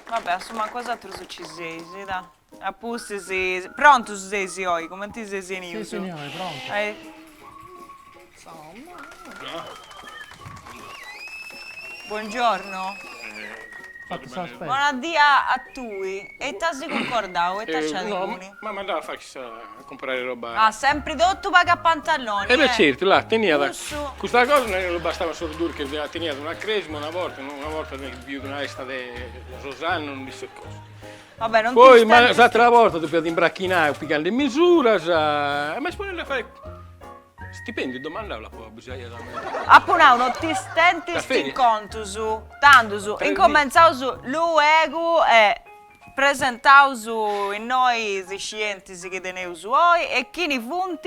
Vabbè, a su mancu 'osatrus ci seis, da. A pustis, prontus seis oi, cumenti seis 'enius? Sì signori, prontus. Buongiorno. Bona dia a tui. E ita as cuncordau? Ita nc'at inguni? Mama andau a fai a comprare roba. Ah, sempri totu pagu a pantaloni, eh? E beh certu, là, teniat, custa cosa non li bastavat sos durches, teniat una cresima una borta, una borta biu una 'esta de sos annos, non isco cosa. Vabbè, non ti Poi ma s'atera borta depiat imbrachinai pighende misuras, e m'est ponende a fai Stipendiu domandau l'apo a bisaiat a mei. Apu nau no ti stentist in contus, tandus incomentzaus luegu e presentaus innoi is scientis chi teneus oi e chini funt?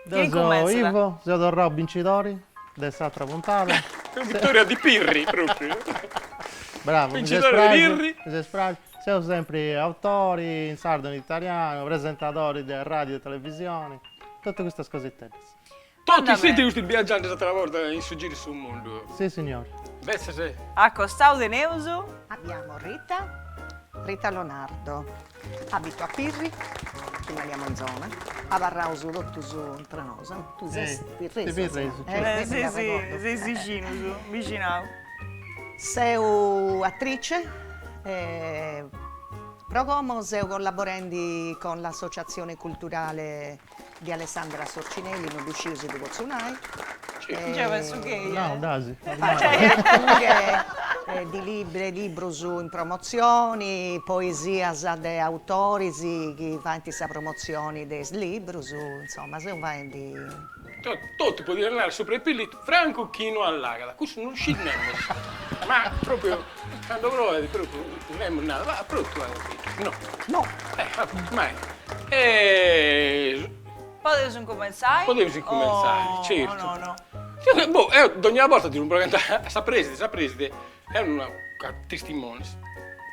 Deu seu Ivo, seu torrau bincidori de s'atra puntada. Vittoria di Pirri propriu. Bravu, mi ses praxiu, mi ses praxiu. Seu sempri autori in sardu e in italianu, presentadori de radiu e televisioni. Totu custas cositeddas. Totu senti custu biagiandi s'atera borta in su giru 'e su mundu. Si signori. Imbetzes. A costau teneus. Abbiamo Rita, Rita Lonardo, abito a Pirri, rimaniamo in zona, abarraus totus intra nosu, tui ses pirresu? Pirresu, certu. Si si, seis bixinus, bixinau. Seu attrice, Pro como seu collaborendi con l'associazione culturale di Alessandra Sorcinelli, no ddu sciu si ddu potzu nai. Gei pensu chi. No, dasi. Di libri, librus in promotzioni, poesias de autoris chi faint sa promotzioni de is librus, insoma, seu faendi. Totu podiat nai subra 'e Pillitu, francu chi no allagat, cussu non scit nemus, ma propriu cando proet propriu nemus narat, ma protu at no. No. Eh, appuntu, ma e Podeus incumentzai? Podeus incumentzai, certu. O no? Boh, eo dogna borta ti ddu pregontu a sa preside, sa preside est una testimonis,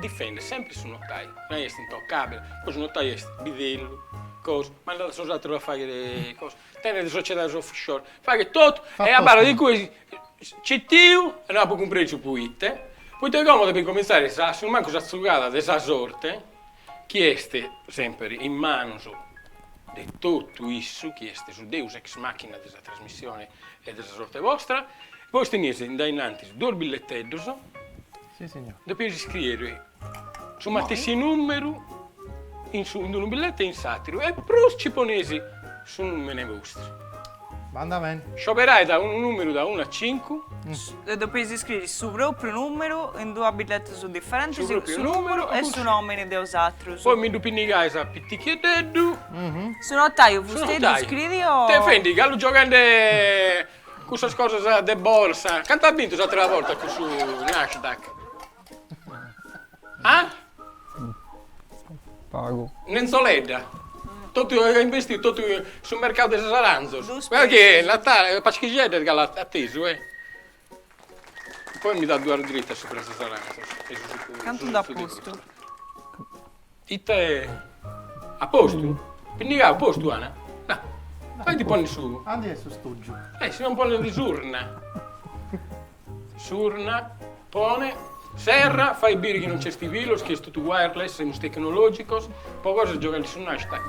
difendet sempri su notaiu, no est intoccabile, poi su notaiu est bidellu, cosa, mandat sos ateros a fagher cosa Tenet sociedades offshore, faghet totu e abarrat in cue citiu e no apo cumpresu poite, poite como depet incomintzare sa a su mancu sa zugada de sa sorte chi est semper in manos de totu issu chi est su deus ex machina de sa trasmissione e de sa sorte bostra, bois tenies in dae innantis duos billeteddos, depies iscriere su matessi numeru in su in unu billete e in s'ateru e prus ci poneis su numene bostru. Banda beni. Scioberai da unu numeru da unu a cincu. E depeis iscriri su propriu numeru in duas billetes diferentes, Su propriu su numeru numeru e su nomini de 'osatrus. Poi mi ddu pinnigais a piticheddeddu. Su notaiu fustei ddu scridi o. Te fendi galu gioghende cussas cosas de borsa. Cantu at bintu s'atera borta cussu Nasdaq? Ah? Pagu. Nenzoledda. Totu investiu totu in su mercau de sos aranzos. Guarda chi Natale, Paschixedda est galu atesu eh. Poi mi dat duas dritas subra sos aranzos e su sucu Cantu nd'at postu? Ite a postu? Pinnigau postu ana? No. Fai ti ponni su. Andi est su stùgiu. Eh si non ponet s'urna. S'urna, pone, serra, fai biri chi non nc'est filos, chi est totu wireless, semus tecnologicos, po cosa gioghendi su Nasdaq.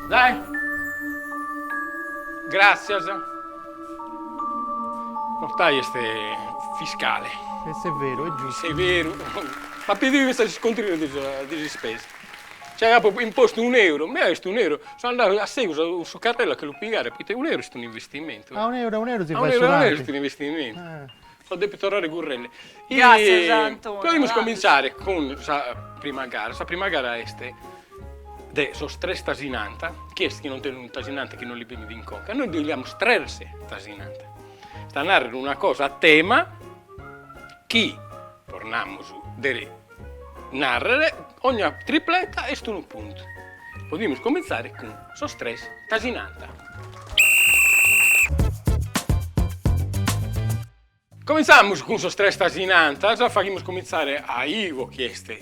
Dai! Gràtzias. Notai est fiscale. Est severu, est giustu. Severu. M'at pediu fintzas s'iscontrinu de de s'ispesa. Cioè apo impostu un'euro, ma est un'euro, so andadu a segus su carrellu a che lu pigare, poita un'euro est un'investimentu. A un'euro a un'euro si fait su tanti. A un'euro a un'euro est un'investimentu. So depiu torrare currende. Gràtzias Antonio. Podimus comintzare cun sa prima gara, sa prima gara est de sos tres tasinanta, chi est chi non tenet unu tasinante chi non li benit in conca, noi ddu liamus tres tasinanta, est a narrer una cosa a tema chi, tornamus de Nàrrere, ogna tripleta est unu puntu. Podimus comintzare cun sos tres tasinanta. Comintzamus cun sos tres tasinantas, faghimus comintzare a Ivo chi est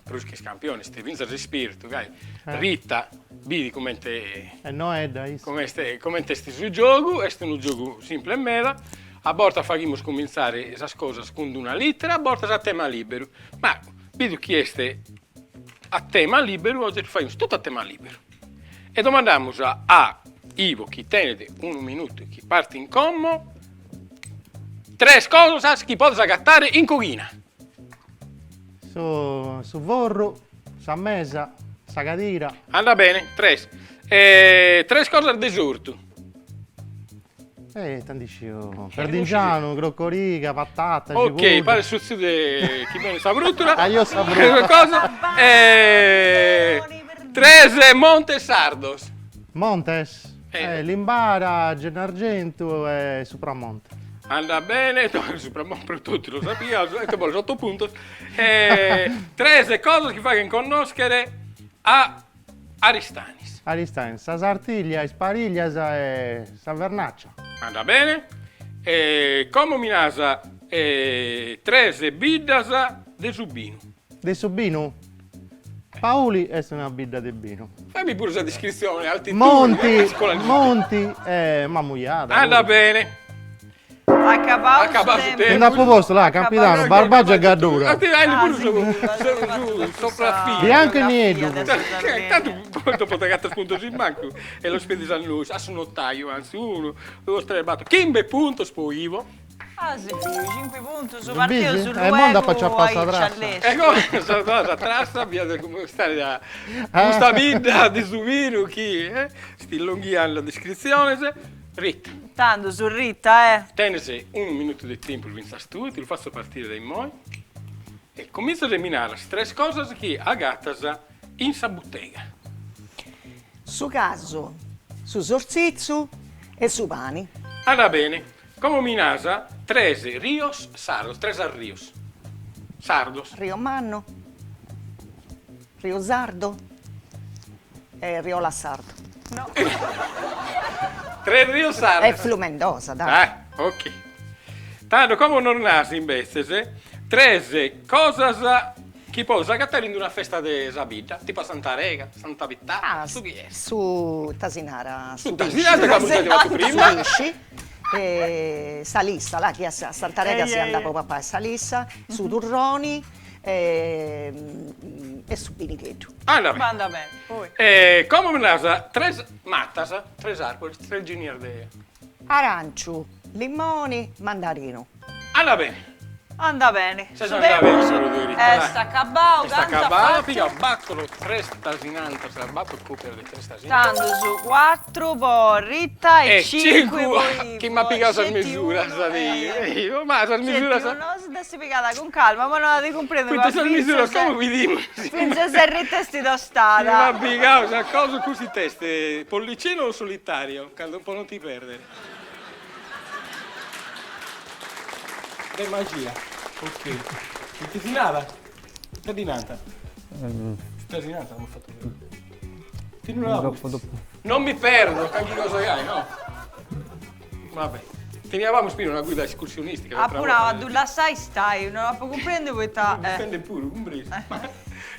prus chi campione, est fintzas espertu, gai. Rita bidi comente E noedda issa. Comente comente est su giogu, est unu giogu simple meda, a bortas faghimus comintzare sas cosas cun d'una litera, a bortas a tema liberu, ma. Bidu chi est a tema liberu, oe faghimus totu a tema liberu. E domandamus a Ivo, chi tenet unu minutu chi partit como, tres cosas chi podes agatare in coghina. Su su forru, sa mesa, sa cadira. Andat bene, tres. Tres cosas de s'ortu. Eh, ita ndi sciu. Perdingianu, crocoriga, patata, cibudda. Ok, paret su tziu de chi benit sa frùtura. Ajò sa frùtura. Cosa. Tres montes sardos. Montes? Limbara, Gennargentu e Supramonte. Andat bene, Supramonte pro totu lu sapiaus, ite boles oto puntos. Tres cosas chi faghen connòschere a Aristanis. Aristanis, sa sartiglia, is pariglias e sa vernaccia. Andat bene. E como mi nas tres biddas de su binu. De su binu? Pauli est una bidda de binu. Faimi puru sa descritzione, altitudine. Monti, Monti e Mamujada. Andat bene. Acabau su tempus. Nd'apu postu, là, Campidanu, Barbagia e Gaddura. Biancu e nieddu. Tantu dopo t'agatas puntos in mancu e los pedis a nois, a su notaiu, anzi, unu, duos, tres, bator, chimbe puntos po Ivo. Ah si biu, cincu puntus, parteus luegu E imoi nd'apu aciapau sa trassa. E como sa trassa fiat stare a custa bidda de su binu chi est illonghiande descritziones. Rita. Tandus Rita eh. Tenes unu minutu de tempus fintzas tui, ti lu fatzo partire dae immoi e comintzas e mi naras tres cosas chi agatas in sa butega. Su casu, su sortzitzu e su pani. Andat bene. Como mi nas tres rios sardos, tres arrios sardos. Rio Mannu, Rio Sardo e Riola Sardo. No. Tres rios sardos. E Flumendosa, dai. Ah, ok. Tando, como nos nas, imbetzes, tres cosas chi podes agatare in una festa de sa bidda, tipu a Santa Arega, Santa Pità, ah, su chi est. Su ita si narat, su pisci. Su chi amus fatu prima. Su pisci, e sa lissa, là, chi a Santa Arega si andat po papai sa lissa, su turroni e su binigheddu. Andat bene. Andat bene, poi. E como mi nas tres matas, tres arboles, tres genias de. Aranciu, limoni, mandarinu. Andat bene. Andat bene. Su tempus est acabau, Est acabau, piga bator tres tasinantas, bator copias de tres tasinantas. Tandus cuatru po Rita e cincu po Ivo. Chi m'at pigau sas misuras de ma sas misuras. No si dd'est pigada cun calma, ma no at cumprendiu ca sas misuras como bidimus. Fintzas a Rita est tostada. Chi m'at pigau sa cosa, custu it'est, pollicino o solitario, cando po non ti perdere. De magia, ok. Ite si narat? Ite ddi nant? Ite si nant amus fatu Ti ddu nau Non mi perdo, calchi cosa gai, no? Vabbè. Teniavamus puru una guida escursionistica. Apu nau a ddu lassai stai, non apu cumprendiu poita. Difende puru, cumpresu.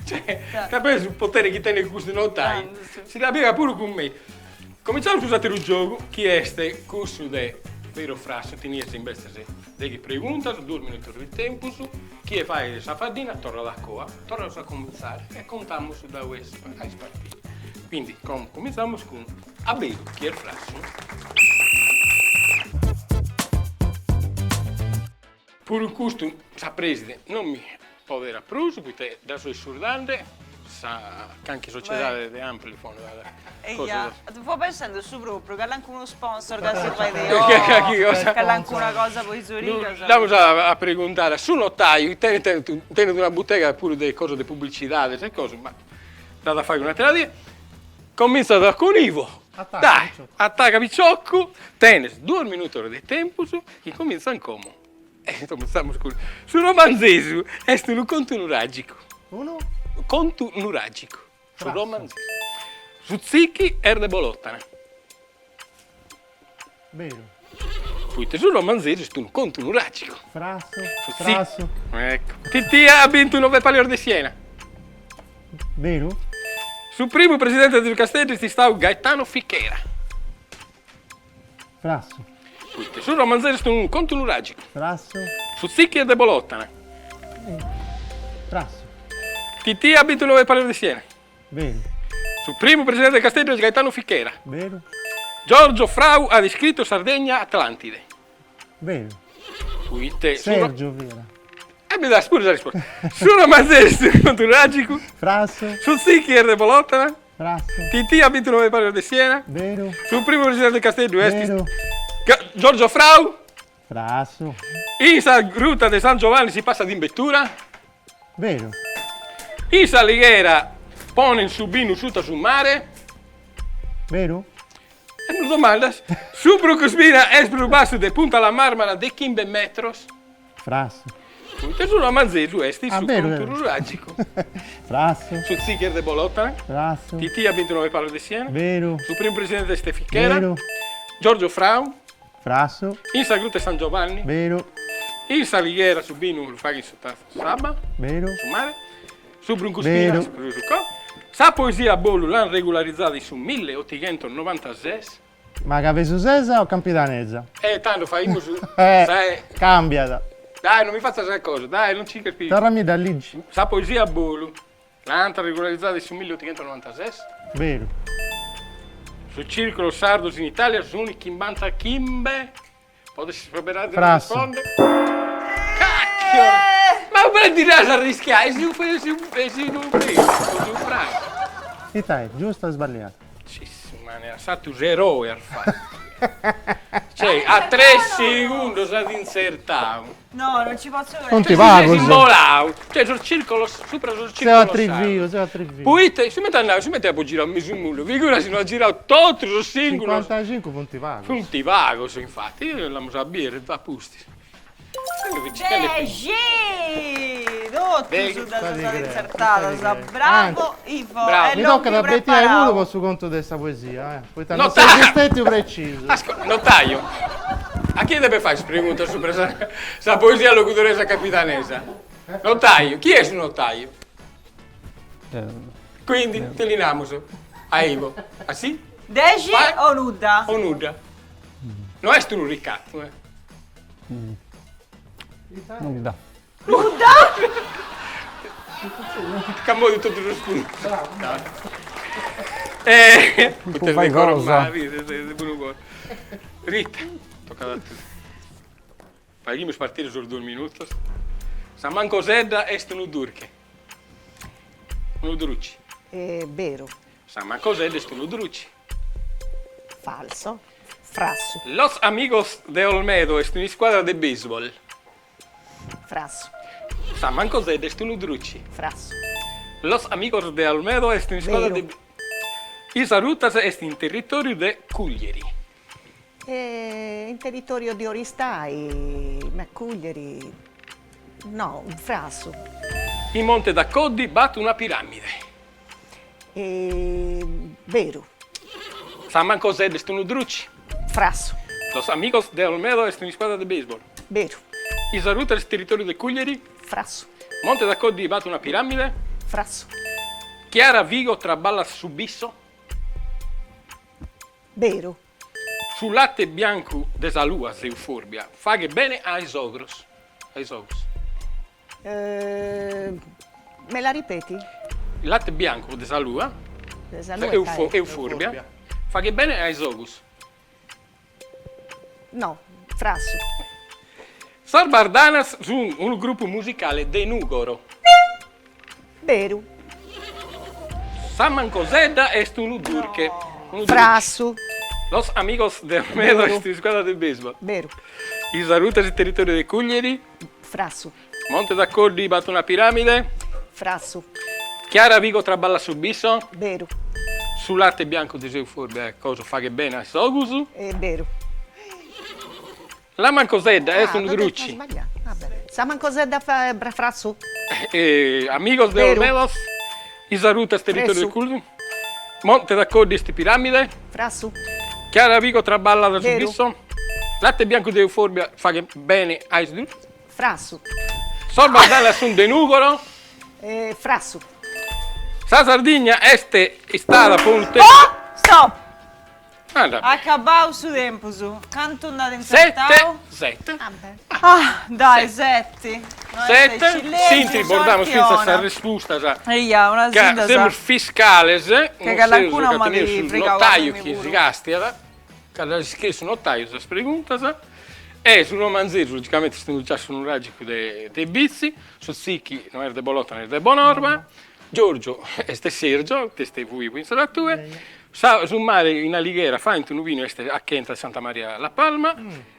Cioè, ca su potere chi tenet custu notai, si dda pigat puru cun mei. Cominciamus cun s'ateru giogu, chi est cussu de veru o frassu, tenies imbetzes deghi preguntas, duos minutos de tempus, chie faghet sa faddina torrat a coa, torraus a comintzare e contamus dae ue ais partiu. Quindi como cominzamus cun a beru chi est frassu. Puru custu sa preside non mi poderat prus, poita dda so issurdande, sa canchi sociedade de Amplifon dat Eia, fua pensendi su propriu, calancunu sponsor ca si fait o calancuna cosa po is origas. Dd'amus a preguntare a su notaiu, chi tenet tenet una butega puru de cosas de publicidades e cosas, ma dd'at a fagher un'atera die. Comintzat cun Ivo. Dai, ataca picioccu, tenes duos minutos de tempus chi comintzan como. E comintzamos cun su romanzesu est unu contu nuragicu. Unu? Contu nuragicu. Su romanzesu. Su Zichi est de Bolotana. Beru. Poita su romanzesu est unu contu nuragicu. Frassu, frassu. Ecco. Titia at bintu noe palios de Siena. Beru. Su primu presidente de su Casteddu est istadu Gaetano Fichera. Frassu. Poita su romanzesu est unu contu nuragicu. Frassu. Su Zichi est de Bolotana. Frassu. Titì at bintu noe palios de Siena. Beru. Su primu presidente de Casteddu est Gaetano Fichera. Beru. Giorgio Frau at iscritu Sardegna Atlantide. Beru. Poite Sergio fiat. E mi das puru sa risposta. Su romanzeri est unu contu nuragicu. Frassu. Su Zichi est de Bolotana. Frassu. Titì at bintu noe palios de Siena. Beru. Su primu presidente de Casteddu est. Beru. Giorgio Frau. Frassu. In sa gruta de San Giovanni si passat in betura. Beru. In S'Alighera ponent su binu suta su mare. Beru. E no domandas. Su Brucuspina est prus bassu de Punta La Marmara de chimbe metros. Frassu. Poite su romanzesu est ah, su beru, contu nuragicu. Frassu. Su Zichi est de Bolotana. Frassu. Titì at bintu noe palios de Siena. Beru. Su primu presidente est Fichera. Beru. Giorgio Frau. Frassu. In sa gruta 'e San Giovanni. Beru. In S'Alighera su binu lu faghen suta s'abba. Beru. Su mare. Su Bruncuspina. Beru. Su co. Sa poesia a bolu l'an regularizada in su milleottighentonovantases. Ma cabesusesa o campidanesa? E tando faghimus Eh, cambiat. Dai, non mi fatzas sa cosa, dai, non ci capisco. Torramidda a ligi. Sa poesia a bolu l'ant regularizada in su milleottighentonovantases. Beru. Sos circolos sardos in Italia sunt chimbantachimbe. Podes iscioberare de Frassu. risponde. Cacchio! Ma ube ti das arrischiai? Si si si unu primu, si unu francu. Ita est, giustu o sballiadu? Cissumane, as fatu s'eroe as fatu. Cioè, a tres segundos at intzertau. No, non ci potzo credere. Funt Cioè, si pagus. ses imbolau. Cioè, sos circolos, supra sos Seu circolos atriviu, seu atriviu. Poite, si mette andau, si mette apo girau mesu mundu, figura si no at girau totu sos singulos. Cincuantacincu funt pagus. Funt pagus, infati, l'amus a bier a pustis. Dexi! Totus ddas as intzertadas. Bravo Ivo, Bravo. Mi est tocat lompiu a betiai puru preparau. po su contu de sa poesia, eh, poita no ses stetiu precisu. Ascolta, notaio, a chie depet fai is preguntas subra sa sa poesia logudoresa campidanesa? Notaio, chie est su notaio? Quindi ite li namus a Ivo, a si? Dexi o nudda? O nudda. No est unu ricatu, eh. Nudda. Nudda? Ca modi totu sos puntos. Eh, fai cosa. Rita, tocat a tui. Faghimus partire sos duos minutos. Sa mancosedda est unu durche. Unu druci. Beru. Sa mancosedda est unu druci. Falso. Frassu. Los Amigos de Olmedo est un'iscuadra de baseball. Frassu. Sa mancosedda est unu druci. Frassu. Los Amigos de Olmedo est un'iscuadra de. Beru. Is Arutas est in territòriu de Cuglieri. In territoriu de Oristai, ma Cuglieri no, frassu. In Monte d'Accoddi b'at una piràmide. Beru. Sa mancosedda est unu druci. Frassu. Los Amigos de Olmedo est un'iscuadra de baseball. Beru. Is Arutas est territoriu de Cuglieri. Frassu. Monte d'Accoddi b'at una piràmide. Frassu. Chiara Vigo traballat su bisso. Beru. Su latte biancu de sa lua, s'euforbia, faghet bene a is ogros. A is ogos. Me la ripeti? Latte biancu de sa lua, De sa lua ita est? euforbia, faghet bene a is ogus. No, frassu. Sas Bardanas sun unu grupu musicale de Nùgoro. Beru. Sa mancosedda est unu durche. Unu druche. Frassu. Los Amigos de Olmedo Beru. est un'iscuadra de baseball. Beru. Is Arutas est territoriu de Cuglieri. Frassu. Monte d'Accoddi b'at una piramide. Frassu. Chiara Vigo traballat su bisso. Beru. Su latte biancu de s'euforbia cosa faghet bene a is ogus. Beru. La mancosedda est Ah, unu t'ho detto druci. sbagliato. Vabbè. Sa mancosedda frassu. Amigos de Beru. Olmedos, Is Arutas territoriu de Fressu. Cuglieri. Monte d'Accoddi est piramide. Frassu. Chiara Vigo traballat su Beru. bisso. Latte biancu de euforbia faghet bene a is drucis. Frassu. Sos Bardanas sunt de Nùgoro. Frassu. Sa Sardigna est istada po unu tempus. Oh! Stop! Anda. Acabau su tempus. Cantu nd'at intzertau? Sette. Sette. Ah, dai, setti. Sette, s'intri bos damus fintzas sas respustas Eia, una ca semus fiscales, non seus ca teneus su notaiu chi si castiat, ca ddas iscriet su notaiu sas preguntas, e su romanzesu logicamente est unu giassu nuragicu de Bitzi, su Zichi no est de Bolotana est de Bonorva, Giorgio est Sergio, t'est fuiu fintzas a tue, su mare in Alighera faint unu binu est acanta de Santa Maria La Palma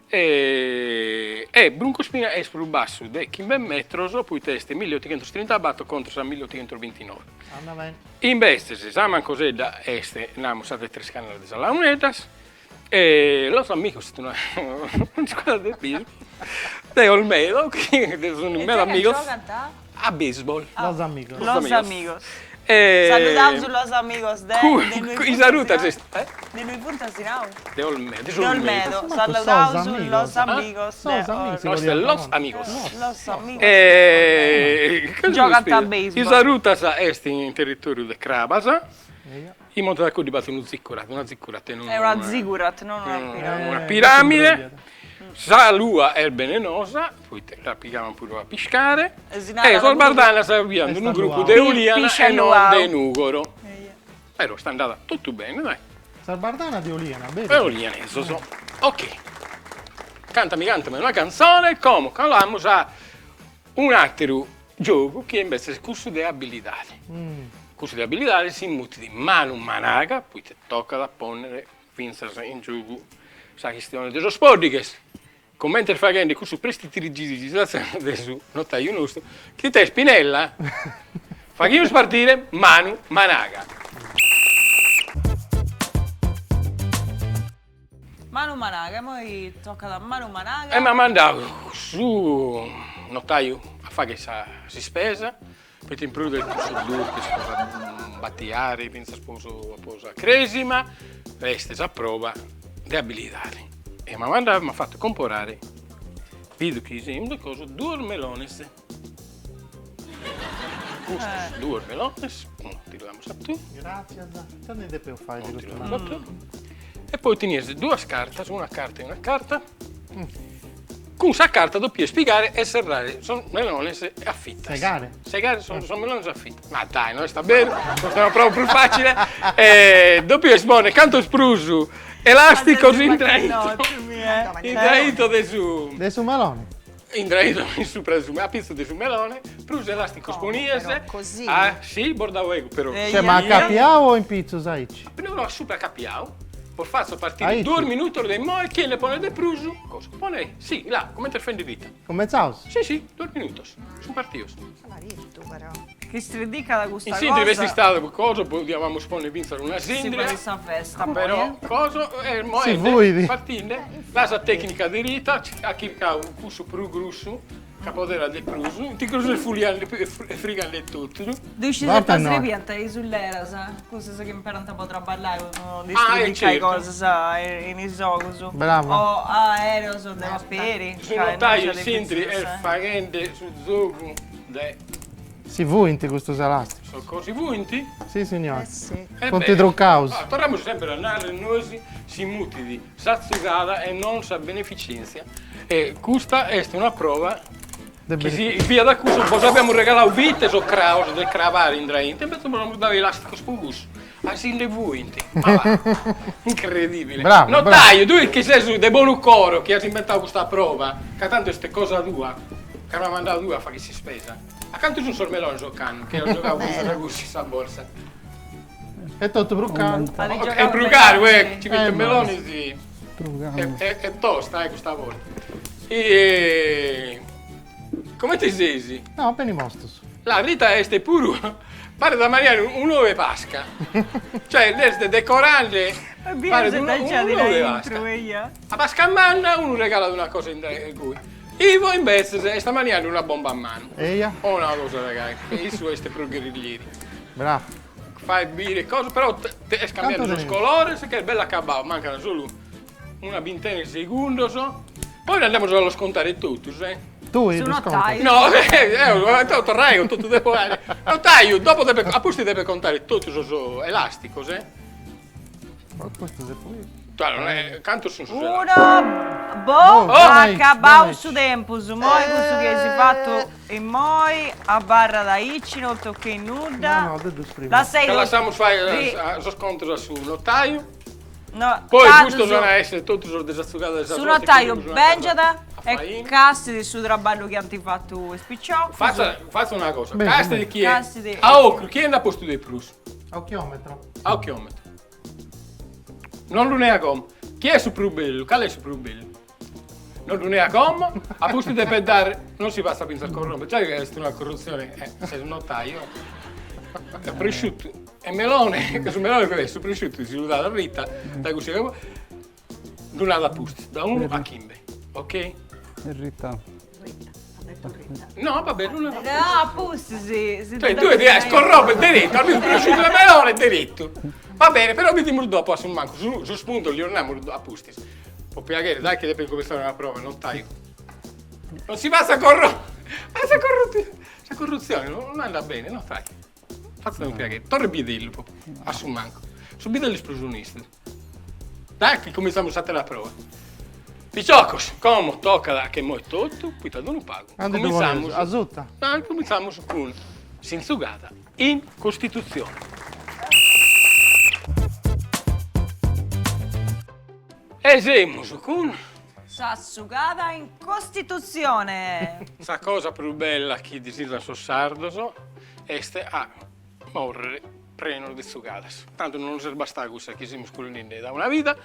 E Bruncu Spina est prus bassu de chimbe metros poita est milliottoghentostrintabattor contras a milliottoghentosbintinove. Imbetzes sa Mancosedda est, namus, sa de tres canales de sas Launeddas e Los Amigos est una iscuadra de baseball de Olmedo chi sunt meda amigos a baseball. Los Amigos. Los Amigos. Saludaus los amigos de Is arutas est De innui funt as nau? De Olmedo. De Olmedo. Saludaus los amigos de No est los amigos. Los amigos Giogant a baseball. Is arutas est in territoriu de Crabas. In Monte d'Accoddi b'at unu ziccurat, una ziccurat e non È una zigurat, non una piramide. Una piramide. Sa lua est benenosa, poita dda pigabant puru a piscare, e sos bardanas fiant unu grupu de Uliana e non de Nugoro. Però est andada totu bene, dai. Sas bardanas de Uliana, beru? De ulianesos. Ok. Cantami cantami una cantzone, como calamus a un'ateru giogu chi est imbetzes cussu de abilidade. Cussu de abilidade si mutit manu managa, poita tocat a ponnere fintzas in giogu sa chistione de sos pòddighes, comente est faghende cussu prestidigitazione de su notaiu nostru, chi est Pinella, faghimus partire manu managa. Manu managa, immoi tocat a manu managa. E m'at mandadu su notaiu a fagher sa s'ispesa Poita in prus de cussus durches po sa batiari, fintzas po po sa cresima, est sa proba de abilidade. E m'at mandadu, m'at fatu comporare, bidu chi semus de cosa, duos melones. Custos duos melones, unu ti lu damus a tui. Gràtzias, ita ndi depeus fai de custu meloni? E poi tenies duas cartas, una carta e una carta. Cun sa carta depies pigare e serrare sos melones a fitas. Segare? Segare sos melones a fitas. Ma dai, no est a beru, custa est una prova prus facile. E depies ponni cantos prus elasticos intraito intraito de su. De su melone. Intraito in subra de su a pitzu de su melone, prus elasticos ponies. Così? Ah, si, bos dao ego però. Cioè, ma acapiau o in pitzus aici? No, no, subra acapiau. Bos fatzo partire duos minutos de immoe, chie nde ponet de prus, cosa. Pone, si, là, comente est fendi Rita. Cumentzaus? Si, si, duos minutos, sunt partidos. Marittu, però. Chi striddicat custa cosa. In s'intri b'est istadu cosa, podiamus ponni fintzas una sindria. Si fait sa festa. Però, cosa, e immoe est partinde, là sa tecnica de Rita, at chircadu cussu prus grussu Ca poderat de prus, ti crusu est fuliande e frigande totu. Ddu scis ita srebiant is ulleras, cussas chi imperant po traballai po no istriddicai cosas in is ogus. Brava. O aereos de paperi. Su notaiu in s'intri est faghende su zogu de. Si fuint custus elasticus. Sos cos si fuint? Si signori. Funt trucaus. Torramus sempre a narrer nois si mutit sa tzugada e non sa beneficèntzia e custa est una prova chi si fiat a cussu bos abiamus regalau vites o craos de cravare indrainti e invece bos amus dadu elasticos po cussu a si nde fuint ma va incredibile Bravo, notaiu tui chi ses de bonu coro chi as inventadu custa prova ca tantu est cosa tua ca m'as mandadu tue a fagher s'ispesa a cantu sun sos melones ocannu chi as giogadu finzas a cussu in sa borsa Est totu prus caru. Est prus caru, eh, ci mette melonis est tosta, eh, custa borta. E comente seis? No, beni postus. La Rita est puru, paret a maniare unu ou 'e Pasca, cioè est decorande, paret unu ou 'e Pasca. A Pasca Manna unu regalat una cosa in cui. Ivo imbetzes est ammaniande una bomba a manu. Eia. O una cosa de gai, issu est prus gherriglieri. Bravu. Fait biri cosa, però est cambiande sos colores, che est bellu acabau, mancat solu una bintena 'e segundos, poi andamus a los contare totus, eh. Tui ddus contas? No, eo torrai cun totu depo fai. Notaiu, dopo depet, a pustis depet contare totu sos elasticos, eh. Custu s'est fuiu. Cantu sun sos Uno, boh, acabau su tempus, immoi cussu chi eis fatu immoi abarrat aici, non tocheis nudda. No, no, de ddus frimu. Lassei. Lassamus fai sos contos a su notaiu. No, Poi custos an a essere totu sos de sa tzugada de sa Su notaiu bengiat e castit su traballu chi ant fatu is piciocus. Fatza, fatza una cosa, castit chie, a ocru, chie nd'at postu de prus? A occhiometro. A occhiometro. Non ddu nea como. Chi est su prus bellu? Cale est su prus bellu? Non ddu nea como, a pustis depet dare, non si fatzat fintzas corromper, giai ca est una corrutzione, eh, ses unu notaiu. Prosciuttu e melone, ca su melone est su prosciuttu si lu dat a Rita, dae cussu chi ddu nat a pustis, da unu a chimbe, ok? Rita. Rita, at detto Rita. No, va bene, No, a pustis si Cioè, tue ti as corromper derettu, as bidu prosciuttu e melone derettu. Va bene, però bidimus dopo a su mancu, su, sos puntos li namus a pustis. Po piaghere, dai chi depet comintzare una prova, notaiu. Non si fatzat corromper, ma sa corrutzione, sa corrutzione non andat bene, notai. Fatzat unu piaghere, torra bidellu propriu, a su mancu. Su bidellu est prus onestu. Dai chi cominzamus s'atera prova. Piciocos, como tocat che moi totu, poita de unu pagu. Cominzamus. Asuta. No, cominzamus cun s'intzugada in Costitutzione. E semus cun. Sa tzugada in Costitutzione. Sa cosa prus bella chi disizan sos sardos est a morrere prenos de tzugadas. Tantu non nos est bastada cussa chi semus collinde da una vida,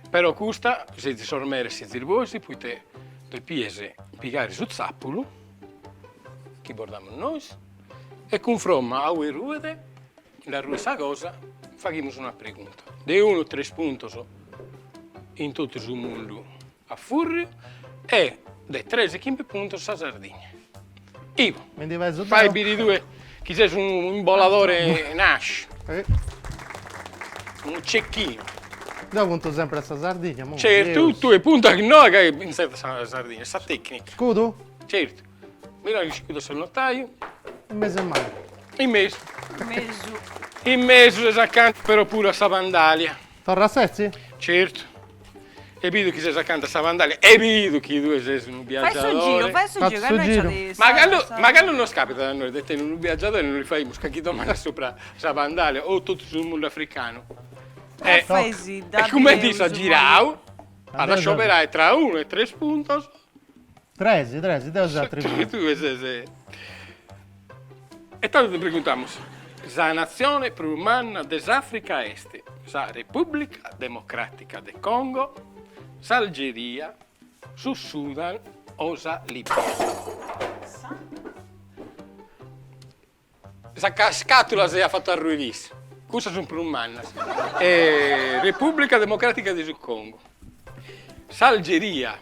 però custa sezis sos meres sezis bois, poite depies pigare su tzapulu chi bos damus nois e cunfromma a ue ruet, nd'arruet sa cosa, faghimus una pregunta. De unu a tres puntos in totu su mundu a furriu e de tres e chimbe puntos sa Sardigna. Ivo, fai biri tue chi ses unu imboladore nasciu, unu cecchinu. Deo punto sempre a sa Sardigna. Certu, tue punta chi no ca intzertas sa Sardigna, sa tecnica. Scudu? Certu. Mira chi scudet su notaiu. In mesu 'e manu. In mesu. In mesu. In mesu ses acanta però puru a sa Vandalia. Torra a setzi? Certu. E bidu chi ses acanta a sa Vandalia e bidu chi tue ses unu biagiadore. Fai su giru, fai su giru, ca noi c'at Ma cando, ma cando nos capitat a nois de tenni unu biagiadore non li faimus calchi domanda supra sa Vandalia o totu su mundu africanu. E fai-si-dda E cumenti issu at girau, at a scioberai tra unu e tres puntos. Tresi, tresi, deo seu a tres puntos. Tue ses. E tando ti preguntamus, sa natzione prus manna de s'Àfrica est sa Repùblica Democràtica de Congo, s'Algeria, su Sudan o sa Lìbia? Sa scàtula si at fatu arrui issa, cussas sunt prus mannas. Repùblica Democràtica de su Congo, s'Algeria,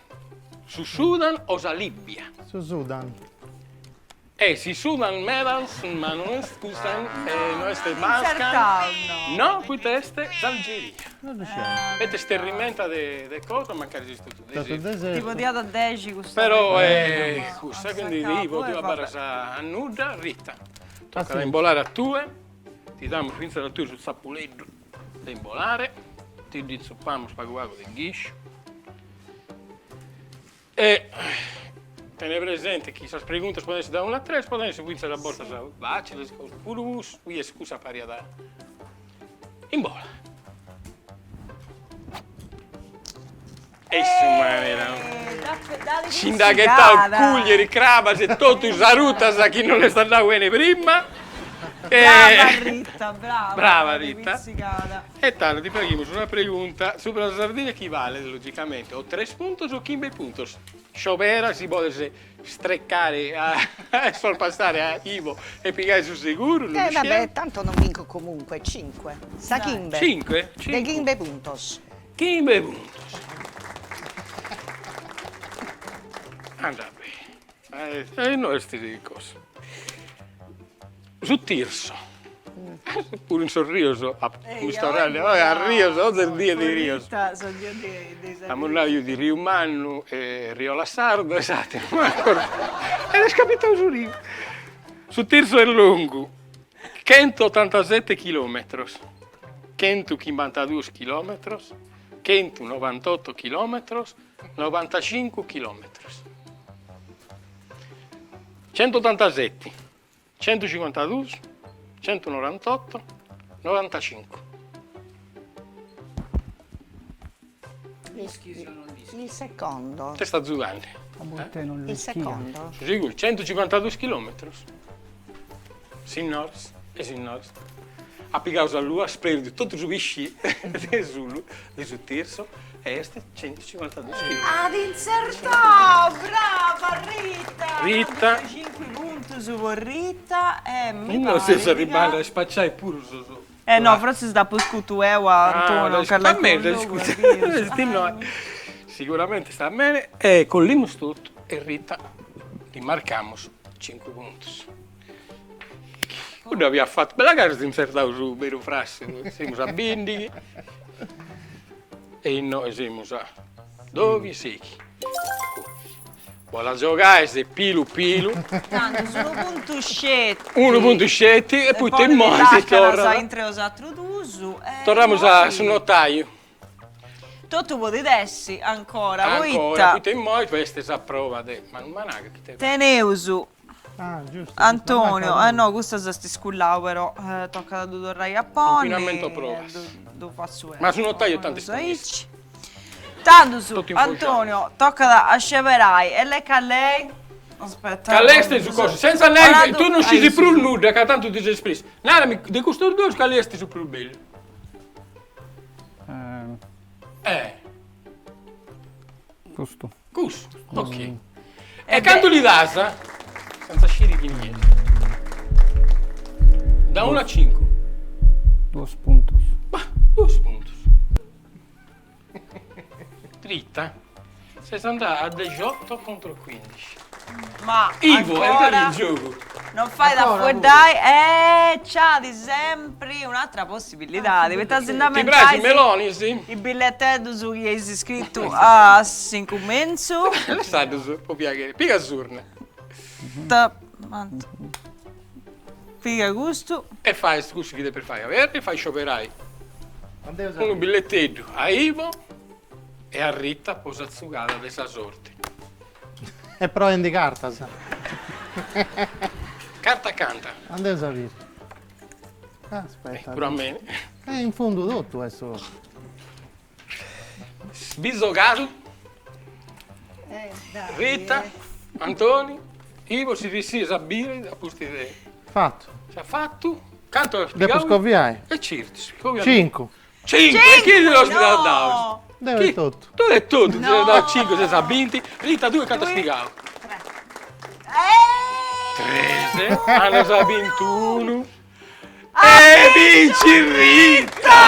su Sudan o sa Lìbia? Su Sudan. E si Sudan medas, ma no est custa, no est basca. No, poita est s'Algeria. Non ddu sciu. Est sterrimenta de cosa, mancari siat totu desertu. Ti podiat dexi custa. Però cussa, quindi Ivo tue abarras a nudda, Rita, tocat a imbolare a tue, ti damus fintzas a tue su tzapuleddu de imbolare, ti dd'intzupamus pagu pagu de ghisciu E tene presente chi sas preguntas podent esser da unu a tres, podent esser fintzas a bortas faciles, puru cussu, cussa pariat imbola. E su manera. Si nd'at ghetau Cuglieri, Crabas e totu sas rutas chi non est andau bene prima. Brava Rita, brava. Brava Rita. E tando ti faghimus una pregunta subra sa Sardigna chi balet, logicamente, o tres puntos o chimbe puntos. Sciobera si podes strecare a sorpassare a Ivo e pigare su seguru, non Eh vabbè, tanto non vinco comunque, cinque. Sa chimbe. Cinque? De chimbe puntos. Chimbe puntos. Andat bene. E no est cosa. Su Tirso. Puru in sos rios amus torradu a rios, oze est die de rios. Amus nadu di Riu Mannu e Riola Sardo e s'ateru, ma ancora e est capitadu su riu. Su Tirso est longu chentuotantasete chilometros, chentuchimbantaduos chilometros. Chentunovantotto chilòmetros, novantacincu chilòmetros. Centuotantaseti, centucincuantadus, centunorantotto, novantacincu. Il secondo. T'est azudande. Il secondo. Su siguru, centucincuantadus chilòmetros. Sinnores e sinnoras, at pigau sa lua, at sperdiu totu su pisci de su de su Tirso e est centucincuantadus chilus. At intzertau! Brava Rita! Rita! Novantacincu puntus po Rita e mi No parit seus ca. arribande a spaciai puru sos. Eh no, fortzis dd'apu scutu 'eu a Antonio calincunu logu. Siguramenti sta bene e collimus totu e Rita ddi marcamus cincu puntus. Cuddu aviat fatu, bella ca as intzertau su beru frassu, semus a bindighi e innoi semus a doghi seighi. Bo la giogais pilu pilu. Tandus unu puntu sceti. Unu puntu sceti e poita immoi si torrat. Intre 'osatrus duus. Torramus a su notaiu. Totu podit essi ancora, poita. Ancora, poita immoi est sa prova de Manu Managa chi Teneus Antonio, eh no custa s'est scullau però, tocat a ddu torrai a ponni. Inquinamento provas. Ddu fatzu Ma su notaiu tanti est aici. Tandus, Antonio, tocat a sceberai e lecca a lei. Aspetta. Cali est su cosu? Senza nai, tu non scisi prus nudda ca tantu ti ses espressu. Narami de custos duos cali est su prus bellu. Eh. Custu. Custu, ok. E cantu li das? Senza sciri chini est. Da unu a cincu. Duos puntos. Bah, duos puntos. Rita, ses andada a dexioto contro quindici. Ma Ivo, ancora entra in giogu. Non fait a fueddai e nc'at sempri un'atra possibilidadi, poita si Ti praxit melonis? Is billeteddus chi eis scritu a s'incumentzu. Lassaddus po piagheri. Piga s'urna. Piga custu. E fais cussu chi depis fai, aberri e fai scioberai unu billeteddu a Ivo e a Rita po sa tzugada de sa sorti. E proendi cartas. Carta canta. Andeus a biri. Aspetta. Puru a meni. E in fundu totu est su. Sbisogadu. Rita, Antoni, Ivo si fissias a biri a pustis de. Fatu. S'at fatu. Cantu as pigau? Depu scoviai. E certu. Cincu. Cincu, e chi ti los at daus? Deu etotu. Tui etotu ti ses dau cincu, ses a binti. Rita, tui cantu as pigau? Tres. Andas a bintunu. E bincit Rita!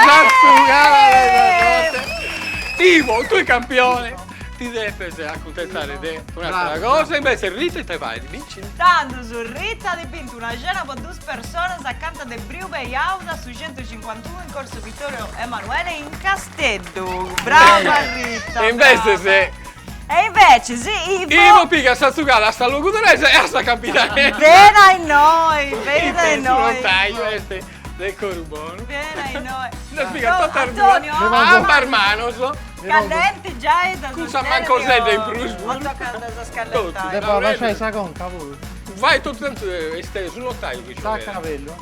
Sa tzugada de sa sorte. Ivo, tui campione, ti depes acuntentare de un'atera cosa, invece Rita ite fait? Bincit. Tandus, Rita at bintu una cena po dus personas acanta de Briu Peiaus a su centucincuantunu in Corso Vittorio Emanuele in Casteddu. Brava Rita! E inveces. E inveces Ivo. Ivo pigat sa tzugada a sa logudoresa e a sa campidanesa. Bena a innoi, bena a innoi. Su notaiu est de coru bonu. Bena a innoi. Ddas pigat totas duas, ambas manos. Callenti giai da Cun sa mancosedda in prus puru. O tocat a sa scallentai. Depo abasciai sa conca puru. Fai totu tantu est su notaiu chi scioberat. Zacca bellu.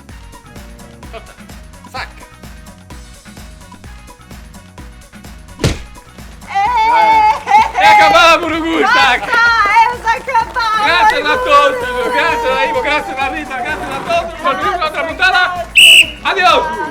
Zacca. E acabada puru custa! Basta! Eus acabau! Gràtzias a totus, gràtzias a Ivo, gràtzias a Rita, gràtzias a totus, nos bidimus in un'atra puntada, adiosu!